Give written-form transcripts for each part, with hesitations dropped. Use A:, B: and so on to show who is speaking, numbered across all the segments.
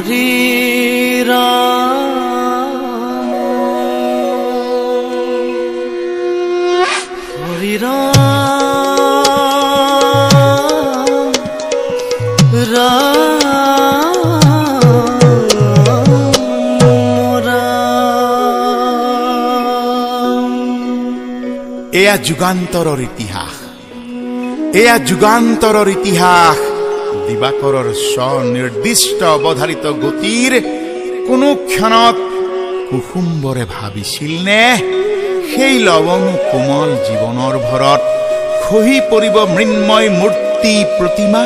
A: হৰি ৰাম হৰি ৰাম ৰাম ৰাম।
B: এয়া যুগান্তৰৰ ইতিহাস, এয়া যুগান্তৰৰ ইতিহাস। দিবাকৰৰ স্বনিৰ্দিষ্ট অৱধাৰিত গতিৰ কোনো ক্ষণত কুসুম্বৰে ভাবিছিল নে সেই লৱণু কোমল জীৱনৰ ভৰত খহি পৰিব মৃন্ময় মূৰ্তি প্ৰতিমা?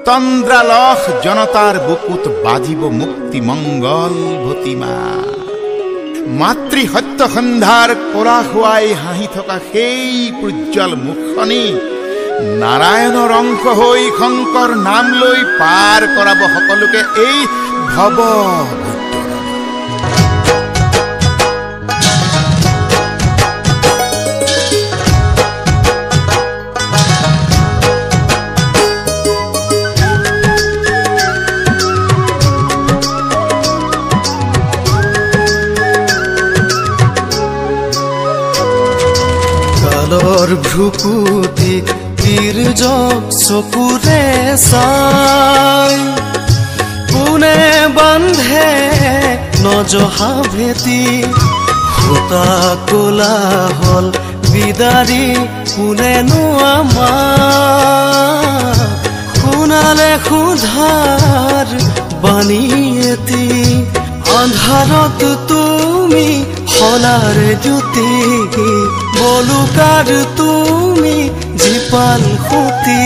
B: তন্দ্ৰালস জনতাৰ বুকুত বাজিব মুক্তি মংগল ভটিমা। মাতৃ সত্য সন্ধ্যাৰ কোলা খুৱাই হাঁহি থকা সেই প্ৰোজ্জ্বল মুখখনি নাৰায়ণৰ অংশ হৈ শংকৰ নাম লৈ পাৰ কৰাব সকলোকে এই ভৱ।
A: কালৰ ভ্ৰুকুটি তীৰ্যক চকুৰে চাই কোনে বান্ধে নজহা ভেটি, সূতা কোলাহল বিদাৰি কোনেনো আমাক শুনালে সোধাৰ বাণী এটি। আন্ধাৰত তুমি শলাৰ জ্যোতি, বলুকাৰ তুমি জীপাল সুঁতি।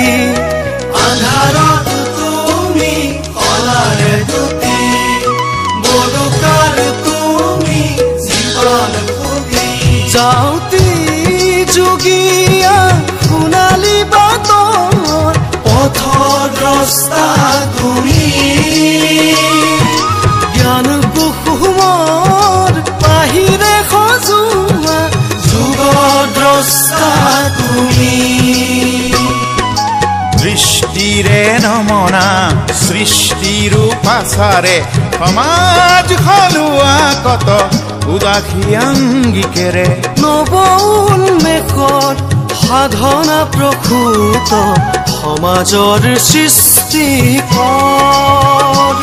A: আন্ধাৰত তুমি শলাৰ জ্যোতি, বলুকাৰ তুমি জীপাল সুঁতি। যাওঁতি যুগীয়া সোণালী বাটৰ পথৰ দ্ৰষ্টা তুমি, জ্ঞান কুসুমৰ বাহিৰে সজোৱা যুগদ্ৰষ্টা তুমি।
B: দৃষ্টিৰে নমনা সৃষ্টিৰ পাছাৰে সমাজ সলোৱা কত উদাসী আংগিকেৰে।
A: নৱ উন্মেষত সাধনা প্ৰসূত সমাজৰ সৃষ্টি কৰ।